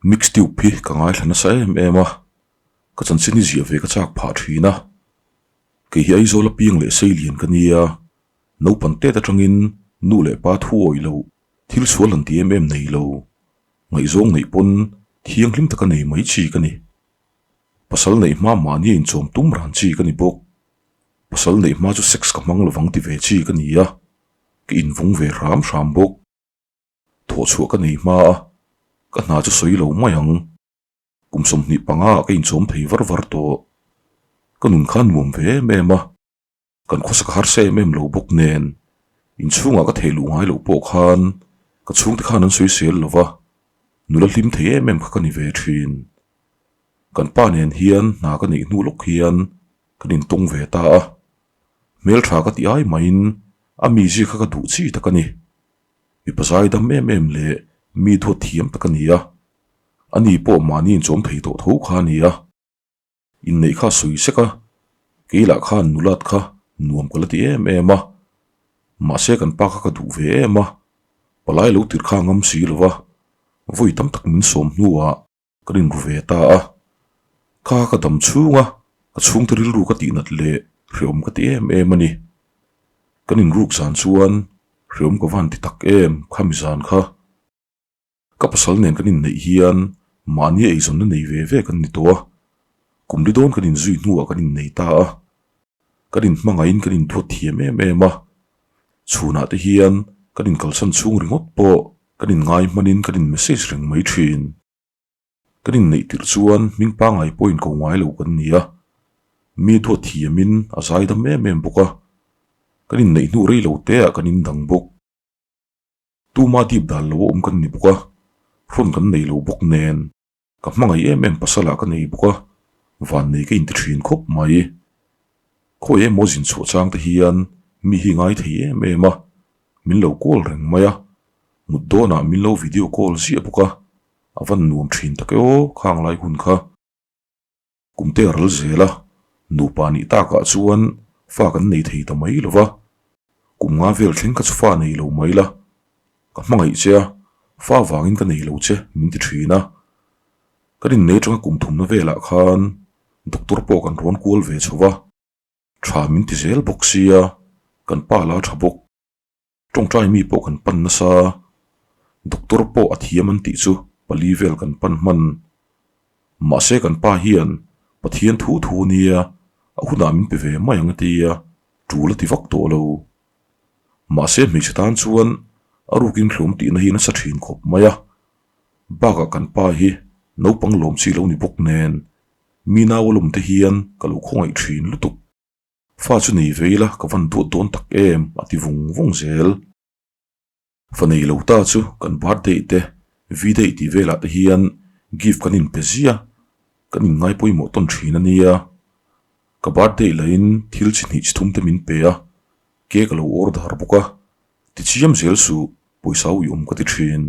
Mixtube hi ka ngaithla nasa em em a, ka chanchin hi ziah ve ka chak phah thin a. Kei hi Aizawl apiang leh Seilian ka nia, naupang tet atangin nu leh pa thu awih loh, thil sual han ti em em nei lo, ngaihzawng neih pawn thianghlim taka nei mai chi ka ni. Pasal neih hma mahni a inchawm tum ran chi ka ni bawk. Pasal neih hma chu sex ka hmang lovang ti ve chi ka ni a, ka invawng ve hram hram bawk. Thawh chhuah ka nei hma a, ka hna chu sawi lo mai ang. Kum 25 ah ka inchawm thei var var tawh. Ka nun kha nuam ve em em a, kan khawsak harsa em em lo bawk nen inchhungah ka thei luh ngai loh pawh khan ka chhungte khan an sawi sel lo va, nula hlim thei em em kha ka ni ve thin. Kan pa nen hian hna ka neih hnu lawk hian kan intawng ve ta a, hmeltha ka ti ai maiin a mizia kha ka duh chi tak a ni. Mipa zaidam em em leh mi duat thiam tak a ni a, ani pawh mahni inchawm thei tawh tho kha a ni a. Inneih kha a sawi sek a, kei lah khan nulat kha nuam ka la ti em em a, mahse kan pa kha ka duh ve em a, palai lo tirh kha a ngam si lo va, vawi tam tak min sawm hnuah Ka rinru ve ta a, kha ka dam chhung a, ka chhungte rilru ka tihnat leh hreawm ka ti em em a ni. Kan inruk zan chuan hreawm ka van ti tak em khami zan kha. Ka pasal nen kan inneih hian mahni eizawnna nei ve ve kan ni tawh a, kum li dawn kan inzui hnuah kan innei ta a. Kan inhmangaihin kan induat thiam em em a, chhunah te hian kan inkalsan chhung ringawt pawh kan inngai hmanin kan in message reng mai thin. Kan inneih tirh chuan hming pangngai pawh inko ngai lo kan ni a, mi duat thiamin a zaidam em em bawk a, kan inneih hnu rei lo te ah kan indang bawk. Tuma dip dan lo a awm kan ni bawk a, hrawn kan nei lo bawk nen. Ka hmangaih em em pasal ah ka nei bawk a, vannei ka inti thin khawp mai. Khawi emaw zin chhuah chang te hian mi hi ngai thei em em a, min lo call reng mai a, mut dawnah min lo video call ziah bawk a, a van nuam thin tak e aw khang lai hun kha. Kum te a ral zel a, nupa nih takah chuan fa kan nei thei ta mai lo va, kum nga vel thleng kha chu fa nei lo mai la, ka hmangaih che a, fa vangin ka nei lo che min ti thin a. Kan innei atanga kum thumna velah khan doctor pawh kan rawn kual ve chho va, tha min ti zel bawk sia, kan pa la tha bawk. Tawngtai mi pawh kan pan nasa, doctor pawh a thiam an tih chu pali vel kan pan hman. Mahse kan pa hian Pathian thu thu nia a hunah min pe ve mai ang a tia tul a ti vak tawh lo. Mahse hmeichhe tan chuan a rukin hlawm tihna hi nasa thin khawp mai a, bakah kan pa hi naupang lawm chi lo ni bawk nen mi nau a lawm te hian ka lo khawngaih thin lutuk. Fa chu nei ve ila ka van duat dawn tak em a ti vung vung zel. Fa nei lo ta chu kan birthday te V-day tih velah te hian gift kan inpe zia, kan inngai pawimawh tawn thin a nia. Ka birthday lahin thil chi hnih chi thum te min pe a, cake a lo order bawk a, tichiam zel suh pawisa ui awm ka ti thin.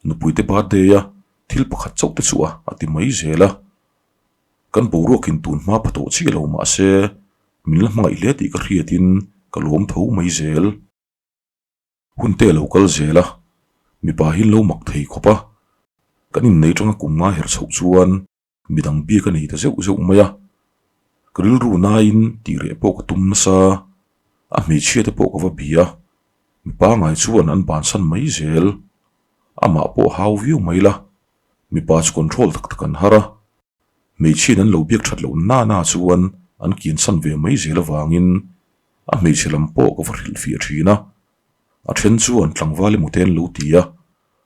Nupui te birthday a thil pakhat chauh te chu a a ti mai zel a. Kan boruakin tun hma pha tawh chiah lo mah se min la hmangaih hle tih ka hriatin ka lawm tho mai zel. Hun te a lo kal zel a, mipa hi an lo mak thei khawp a, kan innei tanga kum nga her chhoh chuan midang biak a nei ta zeuh zeuh mai a, ka rilru nain tih reh pawh ka tum nasa, a hmeichhia te pawh ka va bia a, mipa ngai chuan an bansan mai zel, amah pawh hau viau mai la, mipa chu control tak tak an har a, hmeichhiain an lo biak that loh na na chuan an kiansan ve mai zel avangin a hmeichhe lam pawh ka va hrilh fiah thin a, a then chuan tlangval emaw te an lo ti a,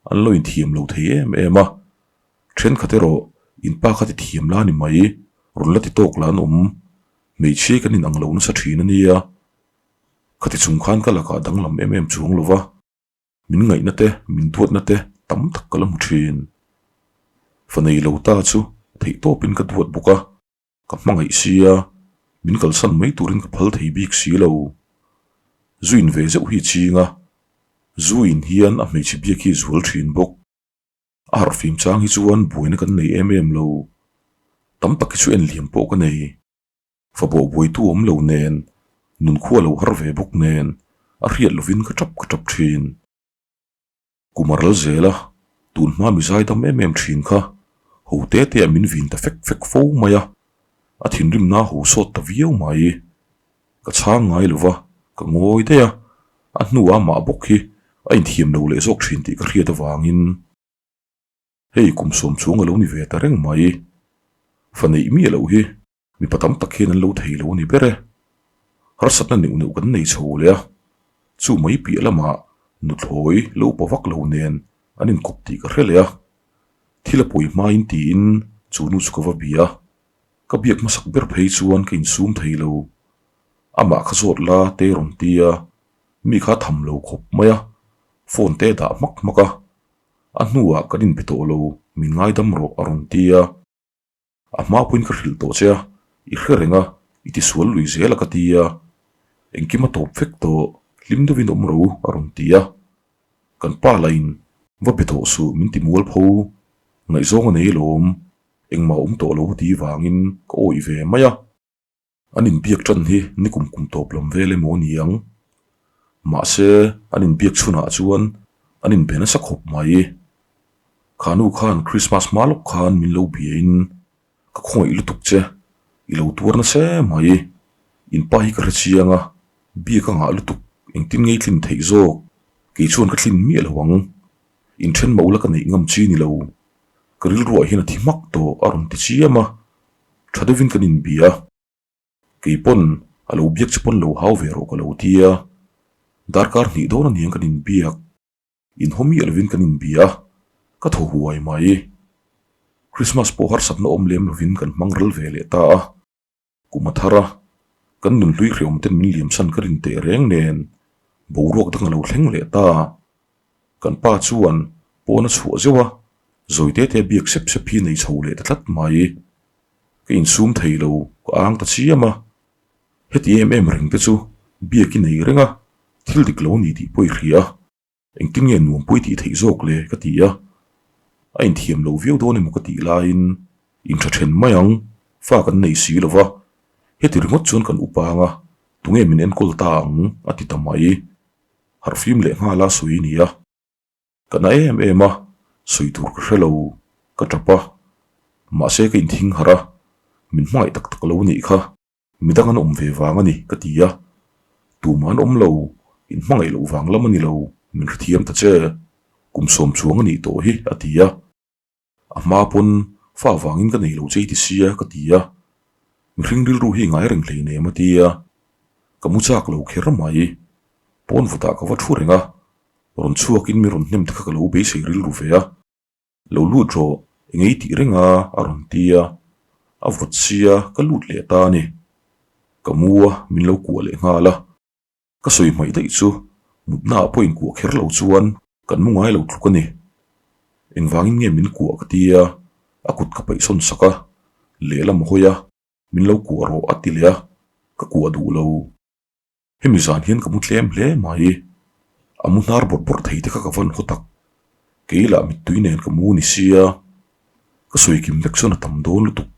an lo inthiam lo thei em em a, thenkhat erawh in pa kha ti thiam la ni mai, rawn la ti tawk la an awm, hmeichhia kan inang lo nasa thin a nia, khati chung khan ka lakah danglam em em chuang lo va. Min ngaihna te, min duatna te tam tak ka la hmu thin. Fa nei lo ta chu theih tawpin ka duat bawk a, ka hmangaih sia, min kalsan mai turin ka phal thei bik si lo. Zu in ve zeuh hi a ching a, zu in hian a hmeichhe biak hi a zual thin bawk. A harhfim chang hi chuan buaina kan nei em em lo, tam tak hi chu en liam pawh ka nei. Fa bawh buaitu awm lo nen, nunkhua lo har ve bawk nen, a hriat lovin ka tap ka tap thin. Kum a ral zel a, Tun hma mi zaidam em em thin kha ho te te ah min vin ta fek fek fo mai a, a thinrimna ho sawt ta viau mai. Ka chhang ngai lo va, ka ngawi daih a, a hnuah amah bawk hi a inthiam lo leh zawk thin tih ka hriat avangin hei kum sawm chuang a lo ni ve ta reng mai. Fa neih miah loh hi Mipa tam tak hian an lo thei lo a ni ber e. Harsatna neuh neuh kan nei chho leh a, chu mai piah lamah nuthlawi lo upa vak lo nen an inkawp tih ka hre leh a. Thil a pawi hmain tiin chu nu chu ka va bia a, ka biak hmasak ber phei chuan ka insum thei lo. Amah kha zawt la te rawn ti a, mi kha tham lo khawp mai a, phone te dah hmak hmak a, a hnuah kan inbe tawh lo, min ngaidam rawh a rawn ti a. A hma pawhin ka hrilh tawh che a, i hre reng a, i tisual lui zel a ka ti a, engkim a tawp vek tawh, hlim deuhin awm ro a rawn ti a. Kan pa lahin va be tawh suh min ti mual pho, ngaihzawng a nei alawm, engmah a awm tawh lo a ti vangin ka awih ve mai a. An inbiak tan hi ni kum kum tawp lam vel emaw a ni ang. Mahse, an inbiak chhunah chuan an inbe nasa khawp mai. Kha nu khan Christmas hma lawk khan min lo biain ka khawngaih lutuk che, i lo tuar nasa mai. In pa hi ka hre chiang a, biak a ngah lutuk, engtin nge i tlin theih zawk, kei chuan ka tlin miah lo ang. Inthen mah ula ka neih ngam chi ni lo. Ka rilruah hian a thi hmak tawh a rawn ti chiam a. Tha deuhin kan inbia a, kei pawn a lo biak che pawn lo hau ve rawh ka lo ti a, darkar hnih dawn aniang kan inbiak, inhaw miah lovin kan inbia a, ka thaw huai mai. Christmas pawh harsatna awm lem lovin kan hmang ral ve leh ta a, kum a thar a, kan nunhlui hreawm ten min liamsan ka rin teh reng nen boruak dang a lo thleng leh ta. Kan pa chuan pawn a chhuah zeuh a, zawi te te biak sep sep hi nei chho leh ta tlat mai. Ka insum thei lo, ka ang ta chiam a. Heti em em reng te chu biak i nei reng a, thil dik lo a ni tih pawh i hria a. Engtin nge nuam pawh i tih theih zawk le ka ti a. A inthiam lo viau dawn emaw ka tih laiin intha then mai ang, fa kan nei si lo va, heti ringawt chuan kan upa ang a, tunge min enkawl ta ang a ti ta mai. Harhfim leh nghala sawi a ni a. Ka na em em a, sawi tur ka hre lo, ka tap a. Mahse ka inthing harh a, min hmangaih tak tak lo a nih kha. Midang an awm ve vang a ni ka ti a. Tumah an awm lo, in hmangaih loh vang lam a ni lo, min hrethiam ta che. Kum sawm chuang a nih tawh hi a ti a. A hma pawn fa vangin ka nei lo che i ti sia ka ti a, mihring rilru hi ngai reng hlei nem a ti a, ka mu chak lo kher mai. Pawn vutah ka va thu reng a, rawn chhuakin mi rawn hnem te kha ka lo beisei rilru ve a, lo lut rawh eng ei tih reng a a rawn ti a, a vawt sia ka lut leh ta a ni. Ka mu a, min lo kuah leh nghal a. Ka sawi hmaih daih chu mutna ah pawh inkuah kher lo chuan kan mu ngai lo tluk a ni. Engvangin nge min kuah ka ti a, a kut ka paihsawn sak a, lehlam a hawi a, min lo kuah rawh a ti leh a, ka kuah duh lo. Hemi zan hian ka mu tlem hle mai. A mu hnar bawrh bawrh thei te kha ka van haw tak. Kei lah mittui nen ka mu ni sia, ka sawi kim vek chuan a tam dawn lutuk.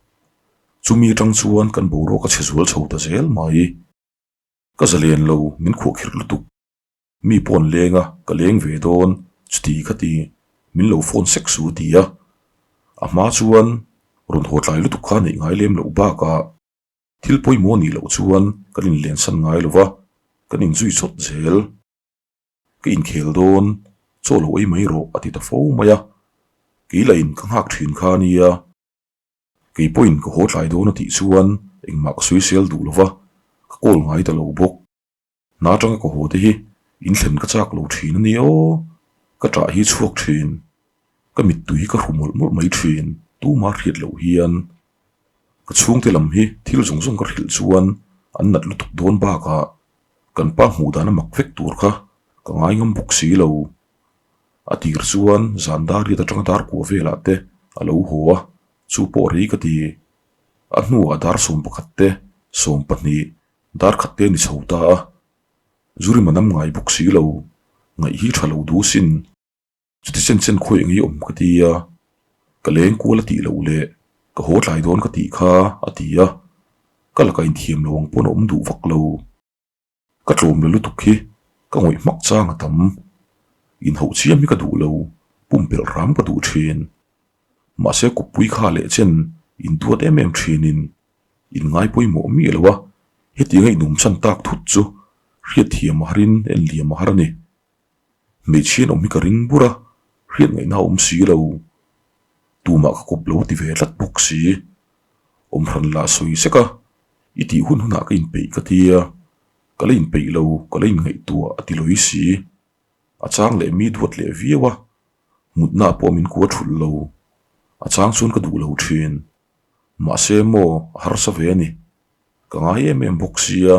Chumi atang chuan kan boruak a chhe zual chho ta zel mai. Ka zalen lo, min khuahkhirh lutuk. Mi pawh an leng a, ka leng ve dawn, chuti kha ti, min lo phone sek su a ti a. A hma chuan rawn haw tlai lutuk kha neih ngai lem loh bakah thil pawimawh nih loh chuan kan inlensan ngai lo va, kan inzui chawt zel. Ka inkhel dawn, chaw lo ei mai rawh a ti ta fo mai a, kei lahin ka nghak thin kha a nia. Kei pawhin ka haw tlai dawn a tih chuan engmah ka sawisel duh lo va, ka call ngai ta lo bawk. Hna atanga ka haw te hi inthlen ka chak lo thin a nia aw, ka ṭah hi chhuak thin. Ka mittui hi ka hru mawlh mawlh mai thin, tuma hriat loh hian. Ka chhungte lam hi thil zawng zawng ka hrilh chuan an nat lutuk dawn bakah kan pa hmuh dan a mak vek tur kha ka ngai ngam bawk si lo. A tir chuan zan dar riat atanga dar kuah velah te a lo haw a, chu pawh rei ka ti. A hnuah dar 11 te, 12, dar khat te a ni chho ta a. Zurima nam ngai bawk si lo, ngaih hi tha lo duh sin. Chuti chen chen khawi eng i awm ka ti a, ka leng kual a tih loh leh ka haw tlai dawn ka tih kha a ti a, ka lakah inthiam lo ang pawn a awm duh vak lo. Ka tlawm la lutuk hi ka ngawih hmak chang a tam. Inhauh chiam hi ka duh lo. Pumpelh hram ka duh thin. Mahse kuppui kha leh chen induat em em thinin in ngai pawimawh miah lo a, hetianga inum chan tak thut chu hriatthiam a harin en liam a har a ni. Hmeichhian awm hi ka ring bur a, hriat ngaihna a awm si lo. Tumah ka kawp lo ti ve tlat bawk si. Awm hran lah sawi sek a, i tih hun hunah ka inpeih ka ti a, ka la inpeih lo, ka la inngaihtuah a ti lawi si. A chang leh mi duat leh viau a, mutna pawh min kua thulh lo. A chang chuan ka duh lo thin. Mahse maw a harsa ve a ni. Ka ngai em em bawk sia,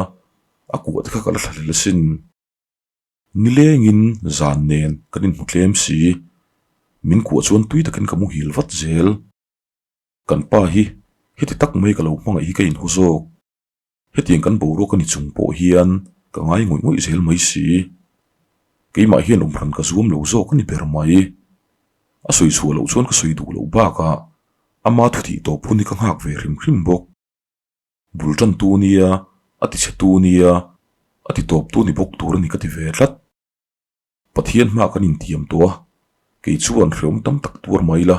a kuah te kha ka la thlahlel asin. Nilengin zan nen kan inhmu tlem si. Min kuah chuan tui takin ka muhil vat zel. Kan pa hi heti tak mai ka lo hmangaih hi ka inhaw zawk. Hetiang kan boruak a ni chung pawh hian ka ngai ngawih ngawih zel mai si. Keimah hian awmhran ka zuam lo zawk a ni ber mai. A sawi chhuah loh chuan ka sawi duh loh bakah ama thuthih tawp hun hi ka nghak ve hrim hrim bawk. Bul tantu nia, a tichhetu nia, a titawptu ni bawk tur a ni ka ti ve tlat. Pathian hma kan intiam tawh a, kei chuan hreawm tam tak tuar mai la,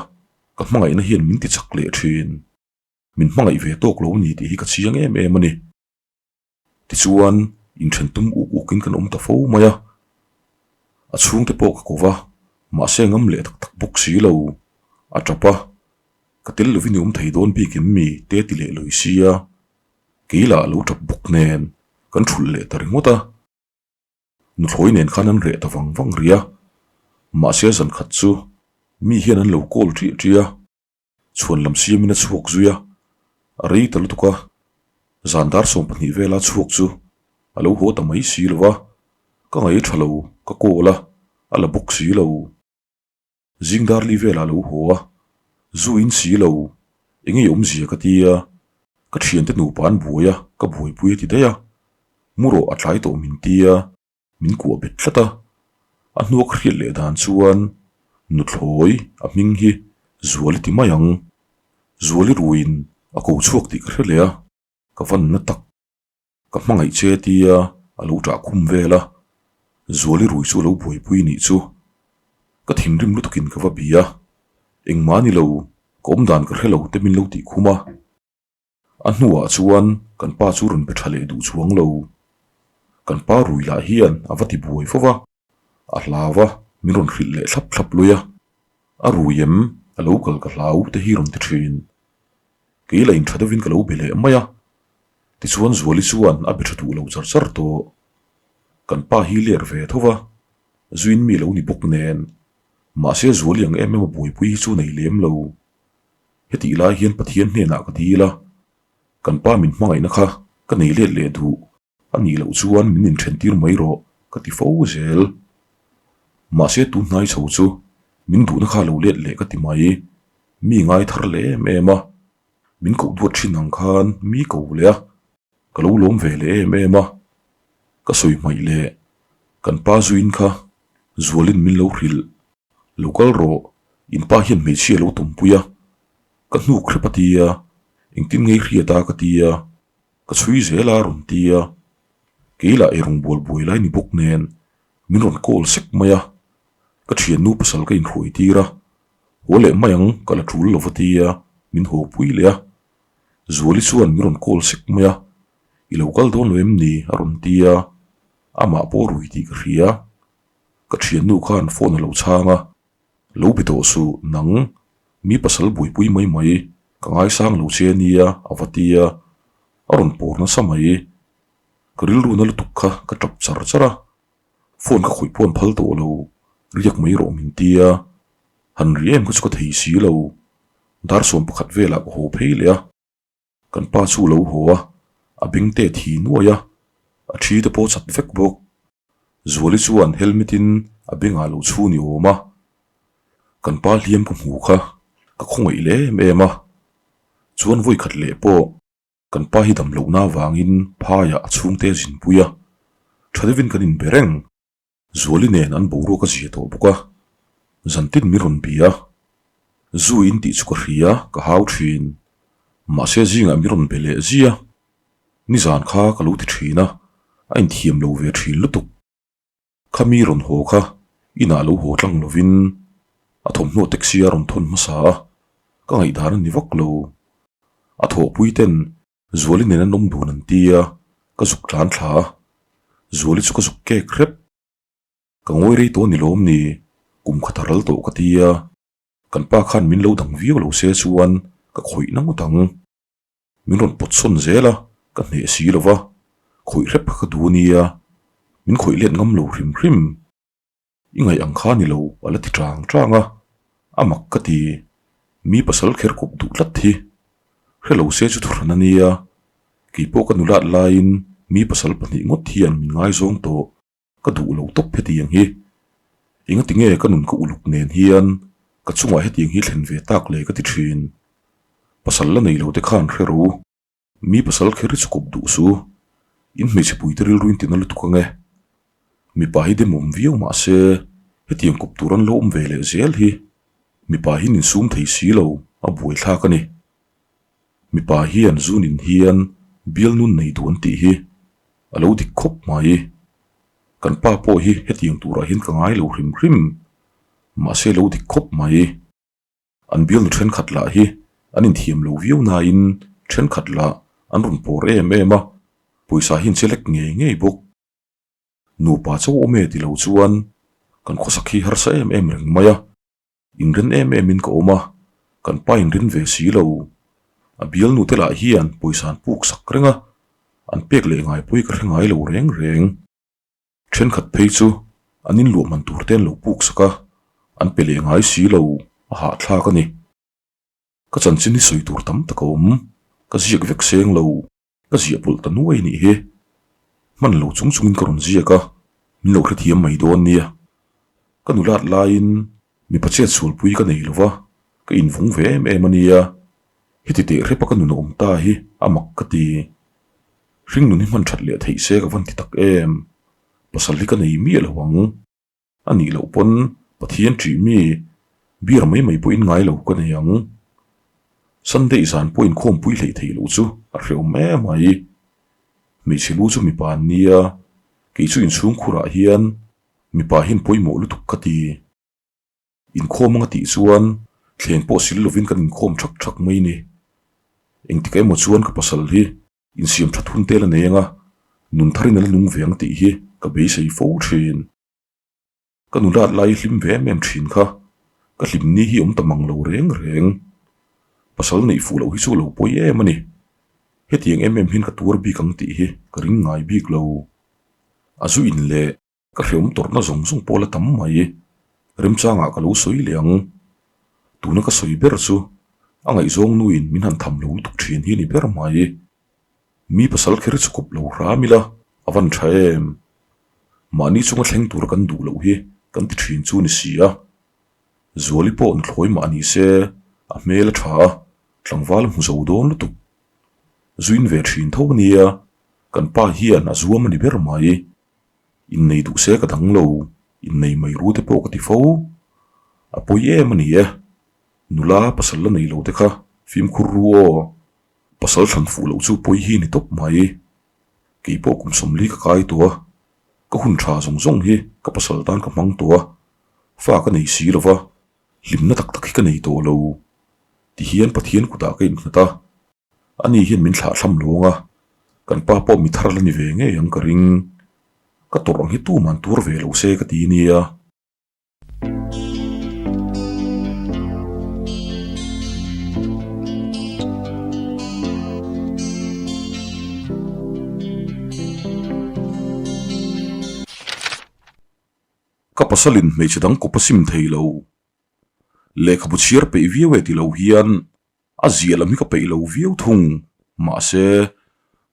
ka hmangaihna hian min tichak leh thin. Min hmangaih ve tawk lo ni tih hi ka chiang em em a ni. Tichuan, inthen tum uk ukin kan awm ta fo mai a. A chhungte pawh ka ko va, mahse ngam leh tak tak bawk si lo. A tap a, ka tel lovin i awm thei dawn bik em mi te ti leh lawi sia. Kei lah a lo tap bawk nen kan thulh leh ta ringawt a. Nuthlawi nen khan an reh ta vang vang rih a, mahse zan khat chu mi hian an lo call ṭiah ṭiah a. Chhuan lam siamin a chhuak zui a, a rei ta lutuk a, zan dar 20 vela chhuak chu a lo haw ta mai si lo va, ka ngaih tha lo, ka call a, a la bawk si lo. Zing dar li velah a lo haw a, zu in si lo, eng nge awmzia ka ti a, ka thiante nupa an buai a, ka buaipui a ti daih a, mu rawh a tlai tawh min ti a. Min kuah bet tlat a, a hnuak hriat leh dan chuan nuthlawi a hming hi Zuali ti mai ang. Zuali ruiin a ko chhuak tih ka hre leh a, ka van na tak. Ka hmangaih che tia a lo ṭah khum vel a, Zuali rui chu a lo buaipui nih chu. Ka thinrim lutukin ka va bi a, engmah ni lo, ka awmdan ka hre lo te min lo tih khum a. A hnuah chuan kan pa chu rawn be tha leh duh chuang lo. Kan pa rui lah hian a va ti buai fo va, a hlau va, min rawn hrilh leh thlap thlap lui a. A rui em, a lo kal ka hlau te hi rawn ti thin. Kei la intha deuhin ka lo be leh mai a. Tichuan Zuali chuan a be tha duh lo char char tawh. Kan pa hi ler ve tho va, zuin mi lo ni bawk nen. Mahse Zuali ang em em a buaipui hi chu nei lem lo. Hetih lai hian Pathian hnenah ka dil a, kan pa min hmangaihna kha ka nei let leh duh a nih loh chuan min inthen tir mai rawh ka ti fo zel. Mahse tun hnai chho chu min duhna kha lo let leh ka ti mai, mi ngai thar leh em em a, min koh duat thin ang khan mi ko leh a, ka lo lawm ve leh em em a, ka sawi hmaih leh kan pa zuin kha Zualin min lo hrilh. Lo kal rawh, in pa hian hmeichhia lo tumpui a, ka hnuk hrep a ti a, engtin ngei hriat a ka ti a, ka chhui zel a rawn ti a, kei lah eirawng bual buai lai ni bawk nen min rawn call sek mai a, ka thiannu pasal ka inhruai tir a, haw leh mai ang ka la tul lo va ti a, min haw pui leh a, Zuali chuan min rawn call sek mai a, i lo kal dawn lo em ni a rawn ti a, amah pawh rui tih ka hria. Ka thiannu khan phone a lo chhang a, Lo be tawh suh, nang, mi pasal buaipui mai mai, ka ngaisang lo che nia, a va ti a, a rawn pawr nasa mai. Ka rilru na lutuk kha ka tap char char a, phone ka khawih pawn phal tawh lo, riak mai rawh min ti a, han ri em kha chu ka thei si lo, dar 11 velah ka haw phei leh a. Kan pa chu lo haw a, a beng te thi nuai a, a thi te pawh chat vek bawk. Zuali chuan helmet in a bengah lo chhu ni awm a, kan pa hliam ka hmu kha ka khawngaih leh em em a, chuan vawi khat leh pawh kan pa hi dam lohna avangin phaiah a chhungte a zinpui a, tha deuhin kan inbe reng. Zuali nen an boruak a zia tawh bawk a, zantin min rawn bia a, zu in tih chu ka hria, ka hau thin. Mahse zingah min rawn be leh zia, nizan kha ka lo ti thin a, a inthiam lo ve thin lutuk. Kha mi rawn haw kha inah lo haw tlang lovin. A thawmhnaw taxi a rawn thawn hmasa a, ka ngaihdan a ni vak lo. A thawhpui ten Zuali nen an awm dun an ti a, ka zuk tlan thla a. Zuali chu ka zuk kek hrep. Ka ngawi rei tawh ni lawm ni, kum khat a ral tawh ka ti a, kan pa khan min lo dang viau lo se chuan ka khawih na ngawt ang. Min rawn pawt sawn zel a, ka hneh si lo va, khawih hrep kha ka duh nia, min khawih let ngam lo hrim hrim. I ngaih ang kha ni lo a la ti chang chang a, a mak ka ti. Mi pasal kher kawp duh tlat hi. Hre lo se chu thuhran a nia, keipawh ka nulat laiin mi pasal pahnih ngawt hian min ngaizawng tawh. Ka duh lo tawp hetiang hi. Engati nge ka nun ka uluk nen hian ka chungah hetiang hi thlen ve tak le ka ti thin. Pasal la nei lo te khan hre ro. Mi pasal kher hi chu kawp duh su. In hmeichhe puite rilru in tina lutuk ange. Mipa hi demawm viau mah se hetiang kawp tur an lo awm ve leh zel hi mipa hi nin sum thei si lo a buaithlak a ni. Mipa hian zun in hian bial nun nei duh an tih hi a lo dik khawp mai. Kan pa pawh hi hetiang turah hian ka ngai lo hrim hrim. Mahse lo dik khawp mai. An bialnu thenkhat lah hi an inthiam lo viau nain thenkhat lah an rawn pawr em em a, pawisa hi an che lek ngei ngei bawk. Nupa chauh awm e ti lo chuan kan khawsak hi harsa em em reng mai a. Inren em em in ka awm a, kan pa inrin ve si lo. A bialnu te lah hian pawisa an puk sak reng a, an pek leh ngai pawh hi ka hre ngai lo reng reng. Thenkhat phei chu an inluah man tur te an lo puk sak a, an pe leh ngai si lo, a hahthlak a ni. Ka chanchin hi sawi tur tam tak a awm, ka ziak vek seng lo. Ka ziah pawlh ta nuai nih hi. Hman lo chung chungin ka rawn ziak a, min lo hrethiam mai dawn nia. Ka nulat laiin mipa chet sualpui ka nei lova, ka invawng ve em em a nia. Heti teh hrepa ka nun a awm ta hi a mak ka ti. Hringnun hi hman that leh theih se ka van ti tak em. Pasal hi ka nei miah lo ang. A nih loh pawn Pathian ṭih mi beer mai mai pawhin ngai lo ka nei ang. Sunday zan pawh inkhawmpui hleih theih loh chu a hrehawm em mai. Hmeichhe lu chu mipa an nia, kei chu inchhungkhurah hian mipa hian pawimawh lutuk ka ti. Inkhawm anga tih chuan thleng pawh sil lovin kan inkhawm ṭhak ṭhak mai ni. Engtikah emaw chuan ka pasal hi insiam ṭhat hun te la nei anga nun tharin a la nung ve ang tih hi ka beisei fo ṭhin. Ka nulat lai hlim ve em em thin kha, ka hlim ni hi awm ta mang lo reng reng. Pasal neih fuh loh hi chu lo pawi em a ni. Hetiang em em hian ka tuar bik ang tih hi ka ring ngai bik lo. A zu in leh ka hreawm tawrhna zawng zawng pawh la tam mai. Remchangah ka lo sawi leh ang. Tuna ka sawi ber chu a ngaihzawng nuin min han tham lo lutuk thin hi a ni ber mai. Mi pasal kher chu kawp lo hram ila a van tha em? Mahni chunga thleng tura kan duh loh hi kan ti thin chu ni si a. Zuali pawh nuthlawi mah ni se a hmel a tha a, tlangval a hmu zo dawn lutuk. Zuin ve thin tho a nia, kan pa hian a zuam a ni ber mai. Innei duh se ka dang lo, innei mai ru te pawh ka ti fo. A pawi em a ni e. Nula pasal la nei lo te kha fimkhur ru aw. Pasal thlan fuh loh chu pawi hi ni tawp mai. Kei pawh kum sawmli ka kai tawh a, ka hun tha zawng zawng hi ka pasal tan ka hmang tawh a, fa ka nei si lo va, hlimna tak tak hi ka nei tawh lo. Tihian Pathian kutah ka innghat a, ani hian min thlah thlam lawng a, kan pa pawh mi thar la ni ve ngei ang ka ring. Ka tawrh ang hi tuman tuar ve lo se ka ti nia. Ka pasalin hmeichhe dang kawp a sim thei lo. Lehkhabu chhiar peih viau e ti lo hian a ziah lam hi ka peih lo viau thung. Mahse,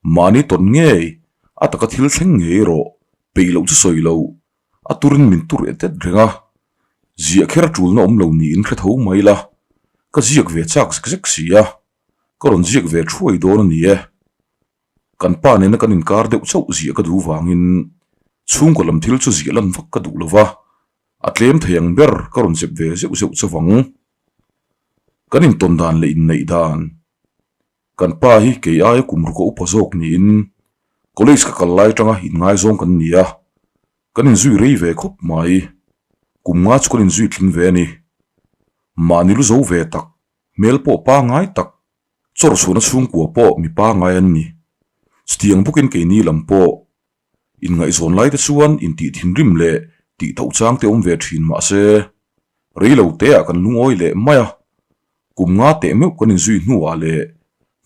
mahni tawn ngei a taka thil thleng ngei erawh peih loh chu sawi lo. A turin min tur et et reng a, ziah kher a tulna awm lo niin hre tho mai la, ka ziak ve chak zek zek si a, ka rawn ziak ve thuai dawn a ni e. Kan pa nena kan inkar deuh chauh ziah ka duh vangin chhungkaw lam thil chu ziah lan vak ka duh lo va, a tlem thei ang ber ka rawn zep ve zeuh zeuh chauh ang. Kan intawn dan leh inneih dan Kan pa hi kei aia kum ruka upa zawk niin college ka kal lai atanga inngaizawng kan ni a, kan inzui rei ve khawp mai. Kum nga chu kan inzui tling ve a ni. Mahni lu zo ve tak, hmel pawh pangngai tak, chawr chhuahna chhungkua pawh mi pangngai an ni. Chutiang bawkin keini lam pawh inngaihzawn lai te chuan intih thinrim leh tih tauh chang te awm ve thin mah se, rei lo teah kan lungawi leh mai a, kum nga teh meuh kan inzui hnuah leh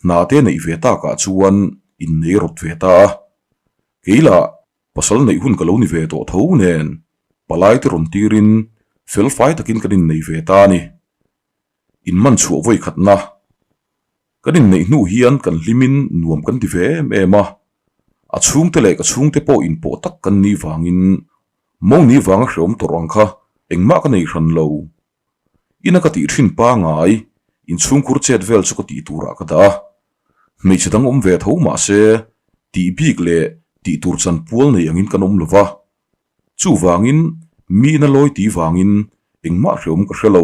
hna te neih ve takah chuan innei rawt ve ta a. Kei lah Pasal neih hun ka lo ni ve tawh tho nen palai te rawn tirin fel fai takin kan innei ve ta a ni. In man chhuah vawi khatna kan inneih hnu hian kan hlimin nuam kan ti ve em em a, a chhungte leh ka chhungte pawh inpawh tak kan nih vangin mawngni vanga hreawm tawrh ang kha engmah ka nei hran lo. Ina ka tih thin pangai inchhungkhur chet vel chu ka tih turah ka dah a, hmeichhe dang awm ve tho mah se tih bik leh tih tur chan pual nei angin kan awm lo va, chuvangin mi ina lawi tih vangin engmah hreawm ka hre lo.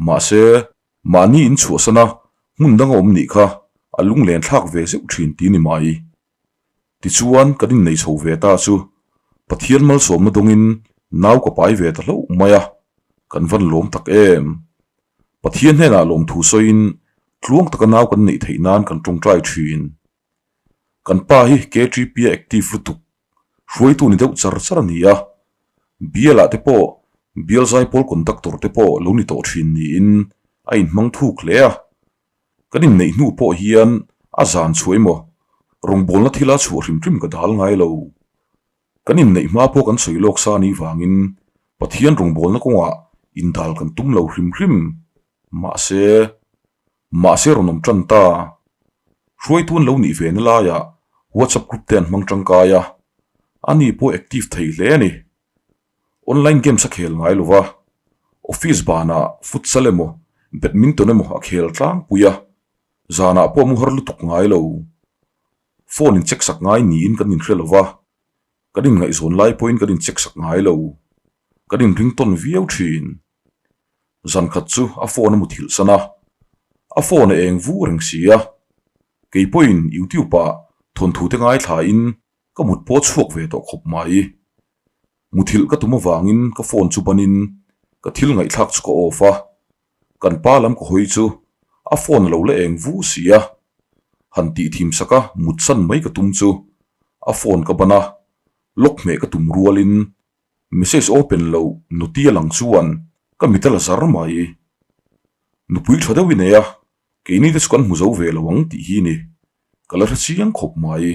Mahse, mahni inchhuahsana hmun danga awm nih kha a lunglen thlak ve zeuh thin ti ni mai. Tichuan kan innei chho ve ta chu Pathian malsawmna dawngin nau ka pai ve ta hlauh mai a, kan van lawm tak em. Pathian hnenah lawmthu sawiin tluang taka nau kan neih theih nan kan tawngtai thin. Kan pa hi KTP a active lutuk, hruaitu ni deuh char char a ni a, bialah te pawh bial zaipawl conductor te pawh lo ni tawh thin niin a inhmang thuk hle a. Kan inneih hnu pawh hian a zan chhuah emaw rawngbawlna thila chhuah hrim hrim ka dal ngai lo. Kan inneih hma pawh kan sawi lawk sa anih vangin Pathian rawngbawlna kawngah indal kan tum lo hrim hrim. Mahse, mahse rawn awm tan ta. Hruaitu an lo nih ve na laiah WhatsApp group te an hmang tangkai a, ani pawh active thei hle a ni. Online games a khel ngai lo va, office banah futsal emaw badminton emaw a khel tlangpui a, zanah pawh mu har lutuk ngai lo. Phone in check sak ngai niin kan inhre lo va, kan inngaihzawn lai pawhin kan in check sak ngai lo. Kan inring tawn viau thin. Zan khat chu a phone a mu thilh san a, a phone a eng vu reng si a, kei pawhin YouTube ah thawnthu te ngaithlain Ka mut pawh chhuak ve tawh khawp mai. Muthilh ka tum avangin ka phone chu banin ka thil ngaihthlak chu ka off a, kan pa lam ka hawi chu a phone a lo la eng vu si a, han tih thim sak a mut san mai ka tum chu a phone ka ban a, lock hmeh ka tum rualin message open loh noti a lang chuan ka mit a la zar mai. Nupui tha deuh i nei a, keini te chu kan hmu zo ve lo ang tih hi ni. Ka la hre chiang khawp mai.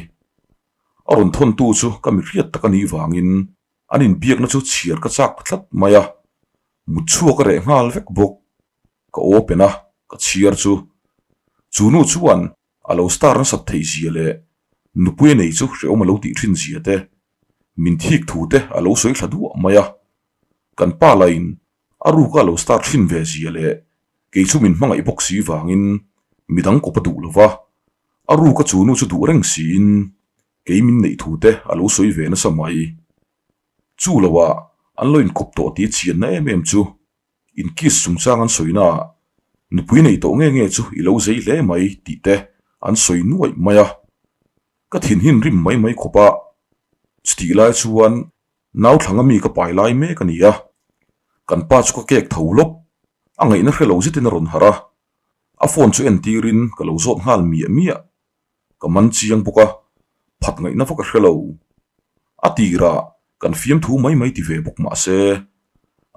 A rawn thawntu chu ka mi hriat tak a nih vangin an inbiakna chu chhiar ka chak tlat mai a, mut chhuak a reh nghal vek bawk. Ka open a, ka chhiar chu. Chu nu chuan a lo star nasat theih zia leh nupui a nei chu hrehawm a lo tih thin zia te, min thik thu te a lo sawi thla duah mai a. Kan pa lain A ruka lo star thin ve zia leh kei chu min hmangaih bawk si vangin midang kawp a duh lo va, a ruka chu nu chu duh reng siin kei min neih thu te a lo sawi ve nasa mai. Chu loah an lo inkawp tawh tih chianna em em chu inkiss chungchang an sawi naah nupui nei tawh nge nge chu i lo zei hle mai tih te an sawi nuaih mai a, ka thinhin rim mai mai khawp a, chutih lai chuan Nauthlang a mi ka pai lai mek a ni a, kan pa chu ka kek tho lawk, a ngaihna hre lo zetin a rawn harh a, a phone chu entirin ka lo zawt nghal miah miah, ka man chiang bawk a, phat ngaihna vak a hre lo. A tirah kan fiamthu mai mai ti ve bawk mah se,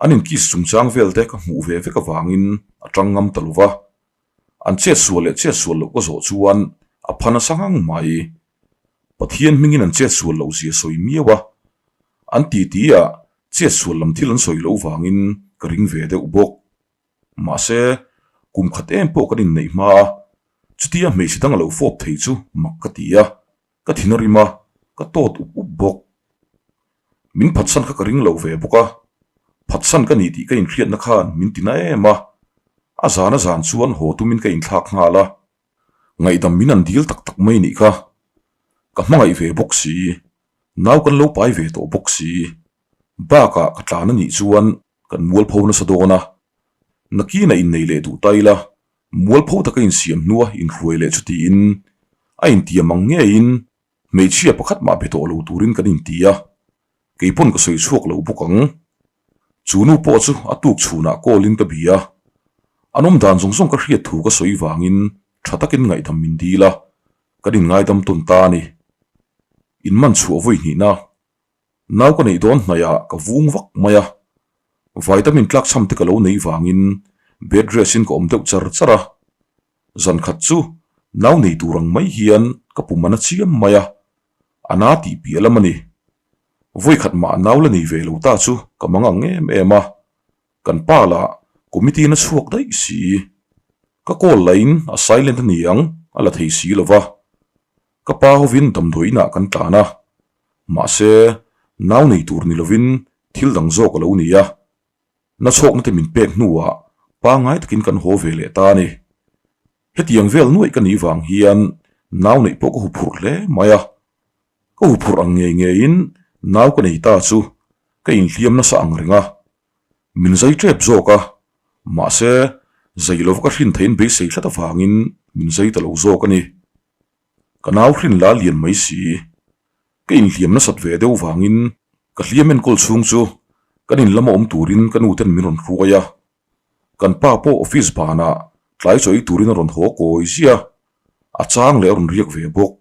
an inkiss chungchang vel te ka hmuh ve vek avangin a tang ngam ta lo va, an chetsual leh chetsual loh ka zawh chuan a pha nasa ngang mai. Pathian hmingin an chetsual loh zia sawi miau a, an titi ah chetsual lam thil an sawi loh vangin ka ring ve deuh bawk. Mahse, kum khat em pawh kan inneih hma a, chutia hmeichhe dang a lo fawp thei chu mak ka ti a, ka thin a rim a, ka tawt up up bawk. Min phatsan kha ka ring lo ve bawk a, phatsan ka ni tih ka inhriatna khan min ti na em a, a zan a zan chuan haw tumin ka inthlak nghal a. Ngaihdam min an dil tak tak mai nih kha. Ka hmangaih ve bawk si, nau kan lo pai ve tawh bawk si. Bakah ka tlan a nih chuan kan mualpho nasa dawn a. Nakina innei leh duh ta ila, mualpho taka insiam hnua inhruai leh chu tiin a intiam ang ngeiin hmeichhia pakhat mah be tawh lo turin kan inti a, keipawn ka sawi chhuak lo bawk ang. Chu nu pawh chu a tuk chhunah call in ka bia. An awm dan zawng zawng ka hriat thu ka sawi vangin tha takin ngaihdam min dil a, kan inngaidam tawn ta a ni. In man chhuah vawi hnihna nau ka neih dawn hnaihah ka vung vak mai a, vitamin tlakchham te ka lo nei vangin bed rest in ka awm deuh char char a. Zan khat chu nau nei tur ang mai hian ka pum a na chiam mai a, a na tih piah lam a ni. Vawi khat mah nau la nei ve lo ta chu ka mang ang em em a, Kan pa lah committee in a chhuak daih si. Ka call lahin a silent a ni ang, a la thei si lo va. Ka pa hovin damdawi inah kan tlan a. Mahse, nau nei tur ni lovin thil dang zawk a lo ni a. Nachhawkna te min pek hnuah pangngai takin kan haw ve leh ta a ni. Hetiang vel nuaih ka nih vang hian nau neih pawh ka huphurh hle mai a. Ka huphurh ang ngei ngeiin nau ka nei ta chu ka inhliam nasa ang reng a. Min zai tep zawk a, mahse zai lova ka hrin theihin beisei tlat avangin min zai ta lo zawk a ni. Ka nau hrin la lian mai si. Ka inhliam nasat ve deuh vangin ka hliam enkawl chhung chu kan in lama awm turin ka nu ten min rawn hruai a. Kan pa pawh office banah tlai chaw ei turin a rawn haw kawi ziah a, a chang leh a rawn riak ve bawk.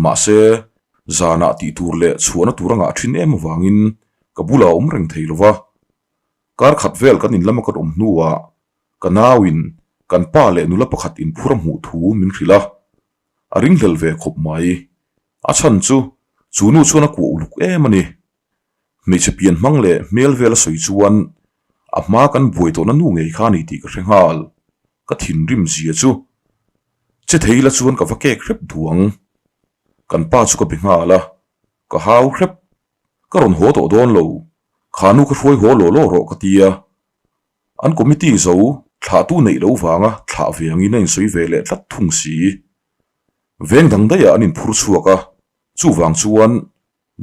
Mahse, zanah tih tur leh chhuahna tur a ngah thin em avangin ka bulah a awm reng thei lo va. Kar khat vel kan in lama kan awm hnuah ka nauin kan pa leh nula pakhat inphur a hmuh thu min hrilh a, a ringhlel ve khawp mai. A chhan chu chu nu chuan a kuah uluk em a ni. Hmeichhe pian hmang leh hmel vel a sawi chuan a hma kan buai tawhna nu ngei kha a ni tih ka hre nghal. Ka thinrim zia chu che thei la chuan ka va kek hrep duh ang. Kan pa chu ka be nghal a, ka hau hrep. Ka rawn haw tawh dawn lo, kha nu ka hruai haw law law rawh ka ti a. An committee zo thlahtu neih lo vanga thlah ve angin a insawi ve leh tlat thung si. Veng dang daihah an inphur chhuak a, chuvang chuan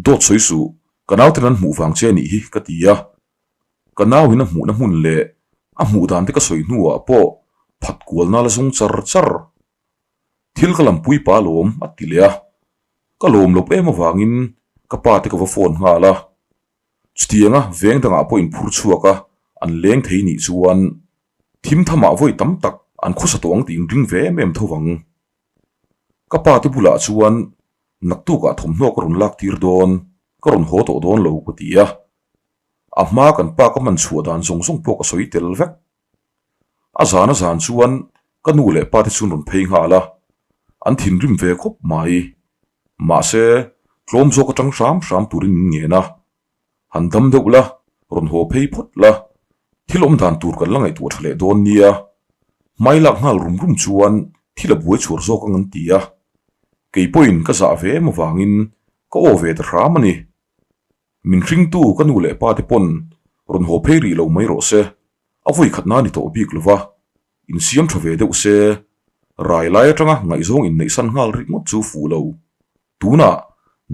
Dawt sawi suh, ka nauten an hmuh vang che a nih hi ka ti a. Ka nauin a hmuhna hmun leh a hmuh dan te ka sawi hnuah pawh phat kualna la zawng char char. Thil ka lampui pa lawm a ti leh a. Ka lawm loh em avangin ka pa te ka va phone nghal a. Chutianga veng dangah pawh inphur chhuak a an leng thei nih chuan thim thamah vawi tam tak an khawsa tawh ang tih inring ve em em tho vang. Ka pa te bulah chuan Naktukah thawmhnaw ka rawn lak tir dawn, ka rawn haw tawh dawn lo ka ti a. A hma kan pa ka man chhuah dan zawng zawng pawh ka sawi tel vek. A zan a zan chuan ka nu leh pa te chu an rawn phei nghal a, an thinrim ve khawp mai. Mahse, tlawm zawk atang hram hram turin min ngen a. Han dam deuh la, rawn haw phei phawt la, thil awm dan tur kan la ngaihtuah tha leh dawn nia. Hmai lak nghal rum rum chuan thil a buai chhuar zawk ang an ti a. Kei pawhin ka zah ve em avangin ka aw ve ta hram a ni. Min hringtu ka nu leh pa te pawn rawn haw phei rih lo mai rawh se, a vawi khatna ni tawh bik lova, insiam tha ve deuh se, rai lai atanga ngaihzawng inneihsan nghal ringawt chu fuh lo. Tunah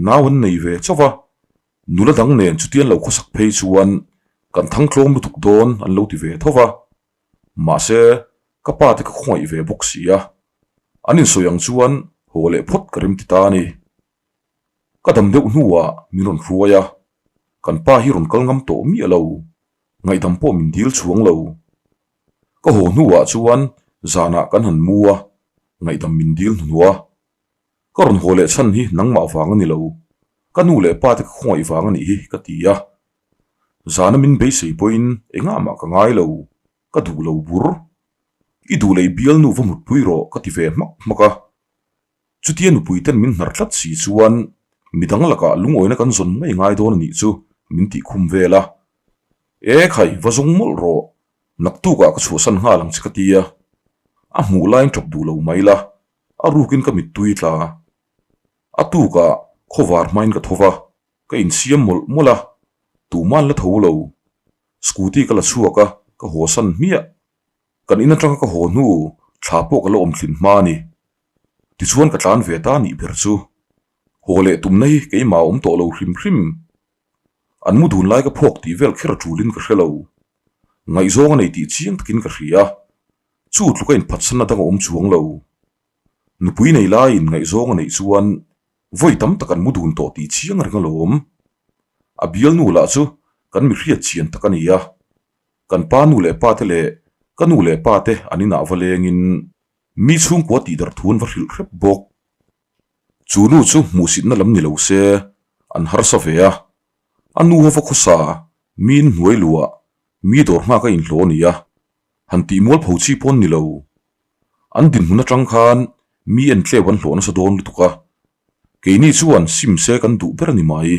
nau an nei ve chauh va, Nula dang nen chutian lo khawsak phei chuan kan thang tlawm lutuk dawn an lo ti ve tho va, mahse ka pa te ka khawngaih ve bawk si a, an insawi ang chuan haw leh phawt ka rem ti ta a ni. Ka dam deuh hnuah min rawn hruai a, kan pa hi rawn kal ngam tawh miah lo, ngaihdam pawh min dil chhuang lo. Ka haw hnuah chuan zanah kan han mu a, ngaihdam min dil hnuhnawh a. Ka rawn haw leh chhan hi nangmah vang a ni lo, ka nu leh pa te ka khawngaih vang a nih hi ka ti a. Zana min beisei pawhin engah mah ka ngai lo, ka duh lo bur. I duh leh i bialnu va mutpui rawh ka ti ve hmak hmak a. Chutia nupui ten min hnar tlat si chuan midang lakah lungawina kan zawn mai ngai dawn a nih chu min tih khum vel a. E khai, va zawng mawlh rawh, naktukah ka chhuahsan nghal ang che ka ti a. A hmuh laiin tap duh lo mai la, A rukin ka mittui tla. A tukah khawvar hmain ka tho va, ka insiam mawlh mawlh a, tuman la tho lo. Scooty ka la chhuak a, ka haw san hmiah. Kan in atanga ka haw hnu thla pawh ka la awm thlin hma a ni. Tichuan ka tlan ve ta nih ber chu. Haw leh tumna hi keimah a awm tawh lo hrim hrim. An mu dun lai ka phawk tih vel kher a tulin ka hre lo. Ngaihzawng a nei tih chiang takin ka hria. Chu tluka inphatsanna dang a awm chuang lo. Nupui nei laiin ngaihzawng a neih chuan vawi tam tak an mu dun tawh tih chiang reng alawm. A bialnu lah chu kan mi hriat chian tak a ni a. Kan pa nu leh pa te leh. Ka nu leh pa te an inah va lengin mi chhungkua tihdarh thu an va hrilh hrep bawk. Chu nu chu hmuhsitna lam ni lo se an harsa ve a, a nu ho va khawsa miin hnuai luah mi dawr nghak a inhlawh a ni a, han tih mualpho chi pawn ni lo. An dinhmun atang khan mi en tleu an hlawh nasa dawn lutuk a, keini chuan sim se kan duh ber a ni mai.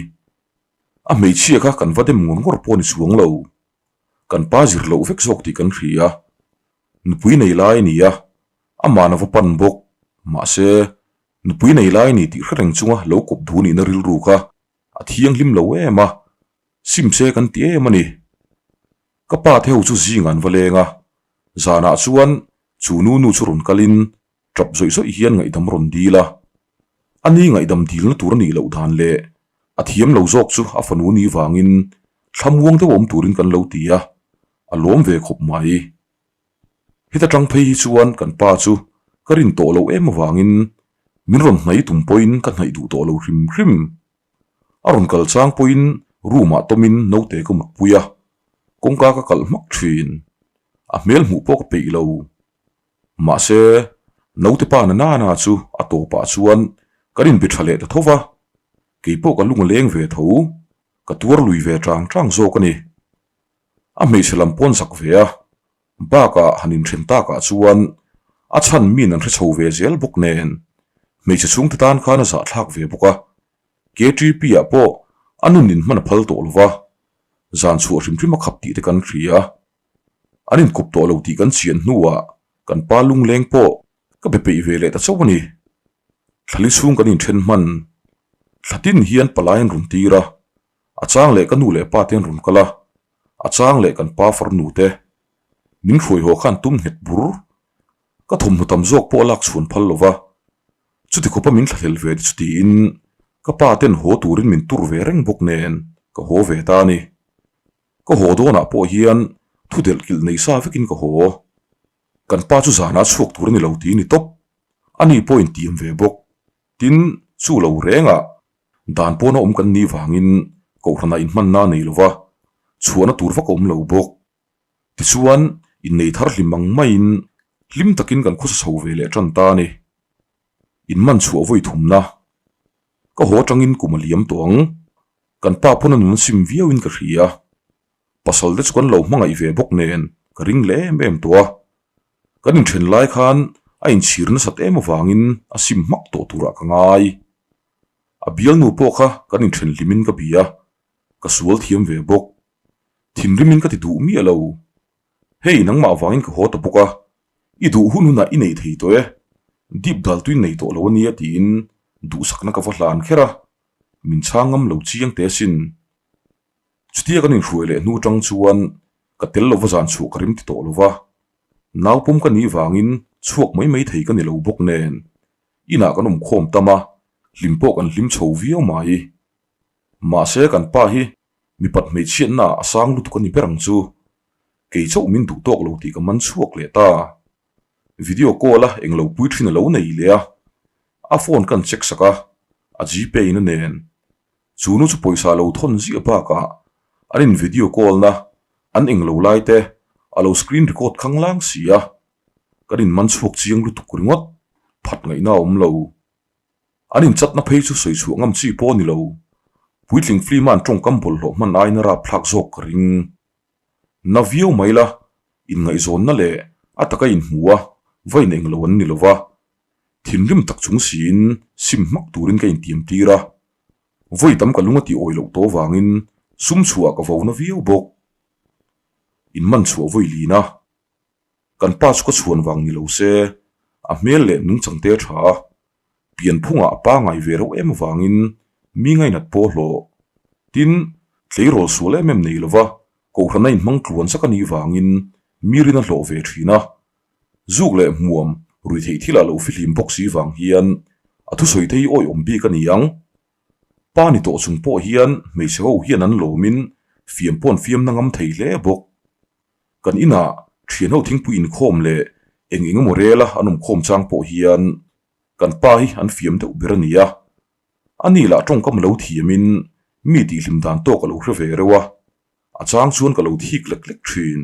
A hmeichhia kha kan va dem ngawr ngawr pawh a ni chuang lo. Kan pa zir loh vek zawk tih kan hria. Nupui nei lai a ni a, amah na va pan bawk. Mahse, nupui nei lai a ni tih hre reng chunga lo kawp duh nihna rilru kha a thianghlim lo em a, sim se kan ti em a ni. Ka pa te ho chu zingah an va leng a, zanah chuan chu nu nu chu rawn kalin tap zawih zawih hian ngaihdam rawn dil a. A ni ngaihdam dilna tur a nih loh dan leh a thiam lo zawk chu a fanu ni vangin thlamuang deuh awm turin kan lo ti a, a lawm ve khawp mai. Heta tang phei hi chuan kan pa chu ka rin tawh loh em avangin min rawn hnaih tum pawhin ka hnaih duh tawh lo hrim hrim. A rawn kal chang pawhin room ah tawmin naute ka mutpui a, kawngka ka kalh hmak thin. A hmel hmuh pawh ka peih lo. Mahse, naute pa na nana chu a tawpah chuan kan inbe tha leh ta tho va, kei pawh ka lung a leng ve tho, ka tuar lui ve tang tang zawk a ni. A hmeichhe lam pawn zak ve a, bakah han inthen takah chuan a chhan min an hre chho ve zel bawk nen, hmeichhe chhungte tan khan a zahthlak ve bawk a, KTP ah pawh a nun inhman a phal tawh lo va, zan chhuah hrim hrim a khap tih te kan hria. An inkawp tawh lo tih kan chian hnuah kan pa lungleng pawh ka be peih ve leh ta chauh a ni. Thlali chhung kan inthen hman. Thla tin hian palai an rawn tir a, a chang leh ka nu leh pa te an rawn kal a, a chang leh kan pa farnu te. Min hruai haw khan tum nghet bur. Ka thawmhnaw tam zawk pawh a lak chhuan phal lo va, chuti khawpa min thlahlel ve te chu tiin ka pa ten haw turin min tur ve reng bawk nen ka haw ve ta a ni. Ka haw dawnah pawh hian thu delh kilh nei sa vekin ka haw. Kan pa chu zanah chhuak tur a ni lo tih ni tawp. Ani pawh intiam ve bawk. Tin, chu lo rengah dan pawna awm kan nih vangin kohhranah inhmanna a nei lo va, chhuahna tur vak a awm lo bawk. Tichuan, innei thar hlim ang maiin hlim takin kan khawsa chho ve leh tan ta a ni. Inman chhuah vawi thumna. Ka haw atangin kum a liam tawh ang. Kan pa pawn a nun a sim viauin ka hria. Pasal te chu kan lo hmangaih ve bawk nen ka ring leh em em tawh a. Kan inthen lai khan a inchhir nasat em avangin a sim hmak tawh turah ka ngai. A bialnu pawh kha kan inthen hlimin ka bia, ka sual thiam ve bawk. Thinrimin ka ti duh miah lo. Hei nangmah avangin ka haw ta bawk a, i duh hun hunah i nei thei tawh e, dip dal tuin nei tawh lo a nia tiin duhsakna ka va hlan kher a. Min chhang ngam lo chiang teh asin. Chutia kan inhruai leh hnu atang chuan ka tel lova zan chhuah ka rim ti tawh lova, naupawm ka nih vangin chhuak mai mai thei ka ni lo bawk nen inah kan awm khawm tam a, hlim pawh kan hlim chho viau mai. Mahse kan pa hi mipat hmeichhiatna ah a sang lutuk a ni ber ang chu. Kei chauh min duh tawk lo tih ka man chhuak leh ta. Video call a englo pui thin a lo nei leh a, a phone kan check sak a, a gpay na nen. Chu nu chu pawisa lo thawn ziah bakah an in video call na an englo lai te a lo screen record khang lang si a, kan in man chhuak chiang lutuk ringawt phat ngaihna a awm lo. An in chatna phei chu sawi chhuah ngam chi pawh a ni lo, puitling film a an tawngkam bawlhhlawh hman aiin a rapthlak zawk ka ring. Na viau mai la, inngaihzawnna leh a taka inhmu a, va in englo an ni lo va. Thinrim tak chung siin sim hmak turin ka intiam tir a. Vawi tam ka lung a tih awi loh tawh vangin sum chhuah ka vo na viau bawk. In man chhuah vawi lin a. Kan pa chu ka chhuan vang ni lo se, a hmel leh nungchang te a tha a. Pianphungah a pangai ve reuh em avangin mi ngainat pawh hlawh. Tin, tleirawl sual em em nei lova kohhran a inhmang tluan sak a nih vangin mi rin a hlawh ve thin a. Zuk leh hmuam rui theih thilah lo fihlim bawk si vang hian a thusawi te hi awihawm bik a ni ang. Pa ni tawh chung pawh hian hmeichhe ho hian an lawmin fiam pawh an fiam na ngam thei hle bawk. Kan inah thian ho thingpui inkhawm leh eng eng emaw rela an awmkhawm chang pawh hian kan pa hi an fiam deuh ber a ni a. Ani lah tawngkam lo thiamin mi tihhlim dan tawk a lo hre ve reuh a, a chang chuan ka lo thik lek lek thin.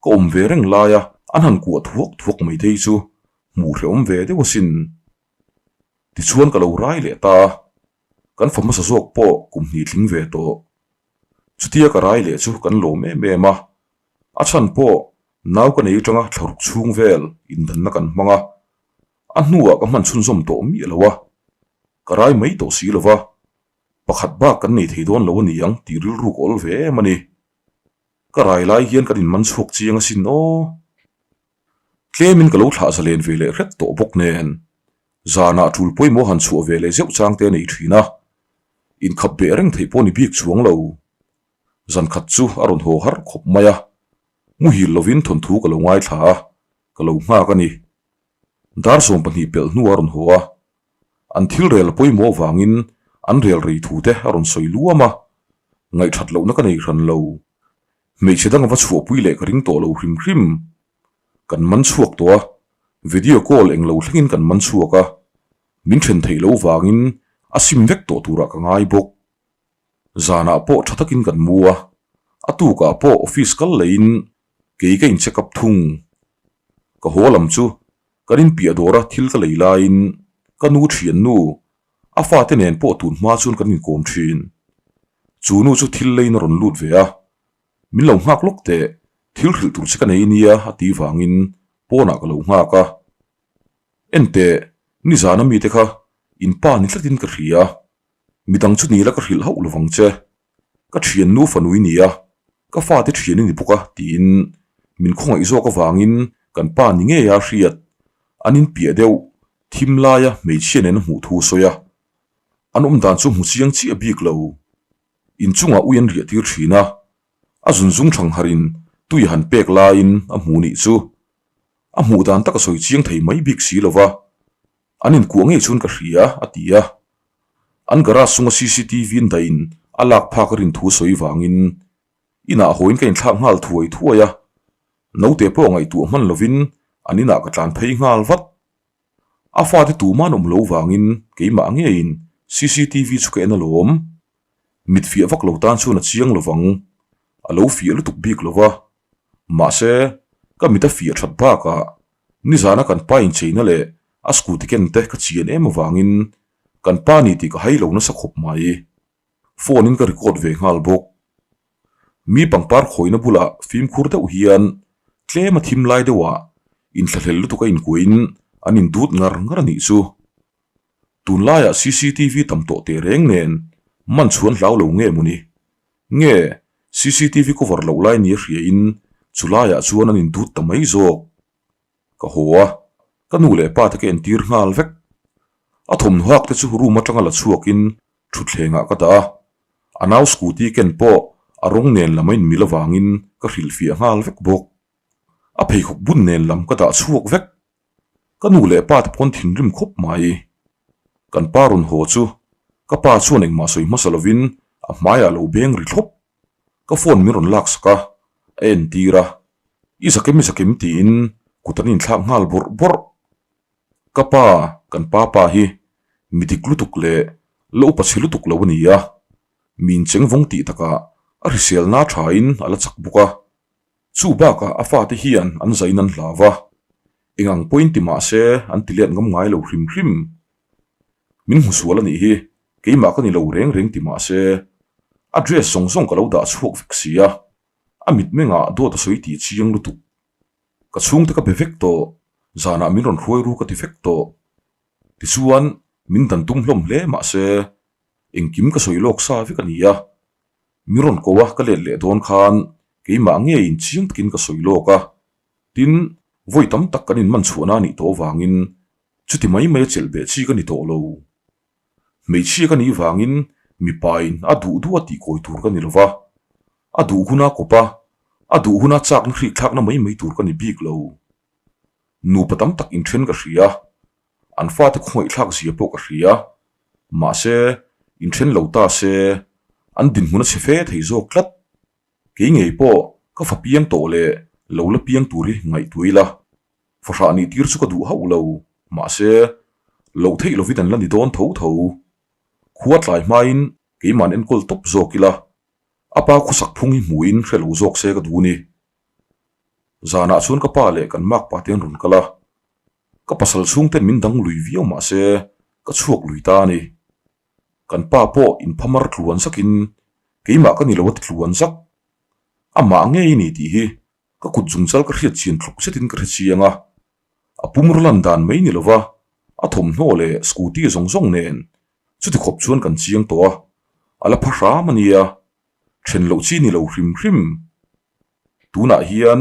Ka awm ve reng laia an han kuah thuak thuak mai thei chu hmuh hrehawm ve deuh asin. Tichuan ka lo rai leh ta a, kan fa hmasa zawk pawh kum hnih tling ve tawh. Chutia ka rai leh chu kan lawm em em a, a chhan pawh nau ka nei atanga thlaruk chhung vel indanna kan hmang a, a hnuah ka hman chhunzawm tawh miah lo a, ka rai mai tawh si lo va, pakhat bak kan nei thei dawn lo a ni ang tih rilru ka awl ve em a ni. Ka rai lai hian kan inman chhuak chiang asin aw. Tlemin ka lo thlah zalen ve leh hret tawh bawk nen, zanah tul pawimawh han chhuah ve leh zeuh chang te a nei thin a, inkhap beh reng theih pawh ni bik chuang lo. Zan khat chu a rawn haw har khawp mai a, muhil lovin thawnthu ka lo ngaithla a, ka lo nghak a ni. Dar 20 pelh hnu a rawn haw a, an thil rel pawimawh vangin an rel rei thu te a rawn sawi luam a, ngaihthat lohna ka nei hran lo. Hmeichhe dang a va chhuahpui leh ka ring tawh lo hrim hrim. Kan man chhuak tawh a, video call eng lo thlengin kan man chhuak a, min then theih loh vangin a sim vek tawh turah ka ngai bawk. Zanah pawh tha takin kan mu a, a tukah pawh office kal leiin kei ka in check up thung. Ka haw lam chu kan inpiah dawra thil ka lei laiin ka nu thiannu a fate nen pawh tun hma chuan kan inkawm thin. Chu nu chu thil leiin a rawn lut ve a, min lo nghak lawk teh, thil hrilh tur che ka nei nia a ti vangin pawnah ka lo nghak a. Enteh, nizana mite kha in pa ni tlatin ka hria, Midang chu nila ka hrilh hauh lovang che. Ka thian nu fanu i ni a, ka fate thian i ni bawk a tiin min khawngaih zawk avangin kan pa ni ngei a hriat an inpiah deuh thim laia hmeichhia nen a hmuh thu a sawi a. An awm dan chu hmu chiang chiah bik lo. Inchungah ui an riah tir thin a, a zunzung thang harin tui han pek laiin a hmu nih chu a hmuh dan tak a sawi chiang thei mai bik si lova. An inkuah ngei chuan ka hria, a ti a. An garage chunga cctv in dahin a lak phak a rin thu sawi vangin inah hawiin ka inthlak nghal thuai thuai a. Naute pawh ngaihtuah hman lovin an inah ka tlan phei nghal vat. A fate tuman awm lo vangin keimah ngeiin cctv chu ka en alawm. Mit fiah vak lo tan chuan a chiang lovang, a lo fiah lutuk bik lova. Mahse, ka mit a fiah that bakah nizana kan pa incheina leh a scooty ken te ka chian em avangin kan pa ni tih ka hai lo nasa khawp mai. Phone in ka record ve nghal bawk. Mi pangpar khawina bulah fimkhur deuh hian tlem a thim lai deuhah inthlahlel lutuk a inkuahin an indut ngar ngar a nih chu. Tunlaiah cctv tam tawh teh reng nen man chhuan hlau lo nge mawni? Nge cctv cover loh lai nia hriain chulaiah chuan an indut ta mai zawk. Ka haw a, ka nu leh pa te ka entir nghal vek. A thawmhnaw hak te chu room atanga la chhuakin thutthlengah ka dah a, a nau scooty ken pawh a rawng nen lam a inmil avangin ka hrilhfiah nghal vek bawk. A pheikhawk bun nen lam ka dah chhuak vek. Ka nu leh pa te pawn thinrim khawp mai. Kan pa rawn haw chu ka pa chuan engmah sawi hmasa lovin a hmaiah lo beng ri thlawp. Ka phone min rawn laksak a, a entir a, I zakim i zakim tiin kut an inthlak nghal bawrh bawrh. Ka pa, kan pa pa hi mi dik lutuk leh la upa chhe lutuk lo a ni a, mi incheng vawng tih takah a hriselna thain a la chak bawk a. Chu bakah a fate hian an zain an hlau va, eng ang pawhin ti mah se an ti let ngam ngai lo hrim hrim. Min hmu sual a nih hi, keimah ka ni lo reng reng ti mah se a dress zawng zawng ka lo dah chhuak vek si a, a mitmengah dawt a sawi tih chiang lutuk. Ka chhungte ka be vek tawh, zanah min rawn hruai ru ka ti vek tawh. Tichuan min dan tum hlawm hle mah se engkim ka sawi lawk sa vek a ni a, Mi rawn ko a ka let leh dawn khan keimah ngeiin chiang takin ka sawi lawk a, tin, vawi tam tak kan inman chhuahna a nih tawh avangin chuti mai mai a chelh beh chi ka ni tawh lo. Hmeichhia ka nih vangin mipain a duh duh a tihkawi tur ka ni lo va, a duh huna kawp a, a duh huna chakna hrikthlakna mai mai tur ka ni bik lo. Nupa tam tak inthen ka hria. An fate khawngaihthlak zia pawh ka hria. Mahse, inthen lo ta se, an dinhmun a chhe fe thei zawk tlat. Kei ngei pawh ka fa piang tawh leh lo la piang tur hi ngaihtuah ila. Fahrah nih tir chu ka duh hauh lo. Mahse, loh theih lovin an la ni dawn tho tho. Khua tlai hmain keiman enkawl tawp zawk ila, a pa khawsak phung hi hmuhin hre lo zawk se ka duh ni. Zanah chuan ka pa leh kan makpa te an rawn kal a, ka pasal chhungten min dang lui viau mah se ka chhuak lui ta a ni. Kan pa pawh inphamar tluan zakin keimah ka ni lo a ti tluan zak. Amah ngei ni tih hi ka kut zungchal ka hriat chian tluk zetin ka hre chiang a, a pumraw lan dan mai ni lova a thawmhnaw leh scooty zawng zawng nen chuti khawp chuan kan chiang tawh a, a la pha hram a nia, then loh chi ni lo hrim hrim. Tunah hian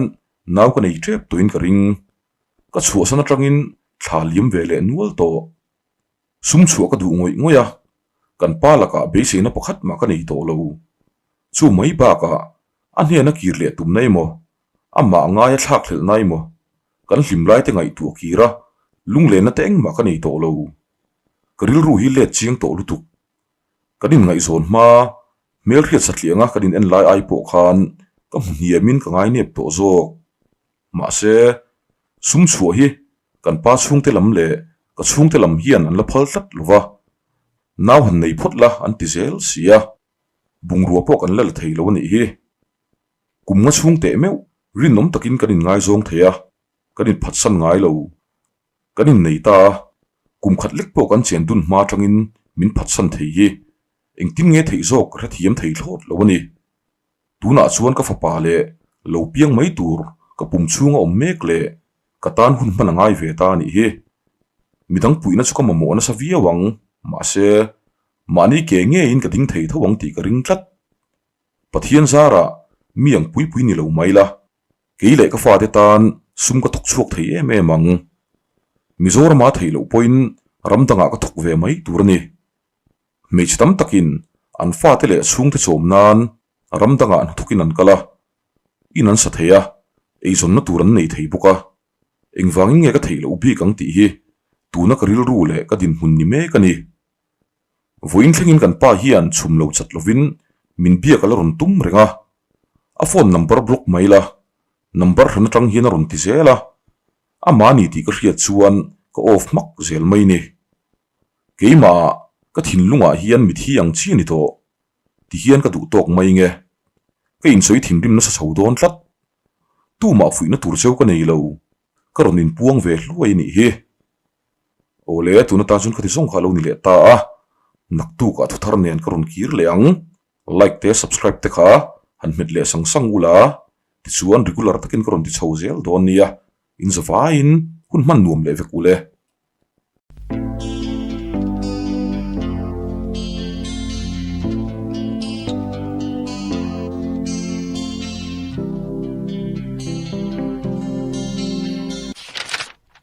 nau ka nei tep tawhin ka ring, ka chhuahsan atangin thla liam ve leh nual tawh. Sum chhuah ka duh ngawih ngawih a, kan pa lakah beiseina pakhat mah ka nei tawh lo. Chu mai bakah a hnena kir leh tumna emaw, amah ngaia thlak hlelhna emaw, kan hlim lai te ngaihtuah kir a, lunglenna te engmah ka nei tawh lo. Ka rilru hi let chiang tawh lutuk. Kan inngaihzawn hma, hmelhriat satlianga kan in en lai ai pawh khan ka hmu hniamin ka ngainep tawh zawk. Mahse, sum chhuah hi kan pa chhungte lam leh ka chhungte lam hian an la phal tlat lo va, nau han nei phawt la an ti zel si a, bungrua pawh kan la la thei lo a nih hi. Kum nga chhung teh meuh rinawm takin kan inngaizawng thei a, kan inphatsan ngai lo. Kan innei ta a, kum khat lek pawh kan chen dun hma atangin min phatsan thei hi engtin nge theih zawk ka hrethiam thei thlawt lo a ni. Tunah chuan ka fapa leh lo piang mai tur ka pum chhunga awm mek leh ka tan hun hman a ngai ve ta a nih hi. Midang puihna chu ka mamawh nasa viau ang, mahse mahni ke ngeiin ka ding thei tho ang tih ka ring tlat. Pathian zarah mi ang pui pui ni lo mai la, kei leh ka fate tan sum ka thawk chhuak thei em em ang. Mizorama theih loh pawhin ram dangah ka thawk ve mai tur a ni. Hmeichhe tam takin an fate leh chhungte chawm nan ram dangah hnathawkin an kal a, in an sa thei a, eizawnna tur an nei thei bawk a. Engvangin nge ka theih loh bik ang tih hi tuna ka rilru leh ka dinhmun ni mek a ni. Vawiin thlengin kan pa hian chhum lo chat lovin min biak a la rawn tum reng a, a phone number block mai la, number hran atang hian a rawn ti zel a, amah ni tih ka hriat chuan ka off hmak zel mai ni. Keimah ka thinlungah hian mithi ang chi a ni tawh ti hian ka duh tawk mai nge. Ka insawi thinrim nasa chho dawn tlat. Tumah fuihna tur cheu ka nei lo, ka rawn inpuang ve hluai a nih hi. Awle, tuna tan chuan ka ti zawng kha a lo ni leh ta a, naktukah thuthar nen ka rawn kir leh ang. Like te subscribe te kha han hmet leh sang sang ula, tichuan regular takin ka rawn ti chho zel dawn nia, inzavaiin hun hman nuam leh vek ule.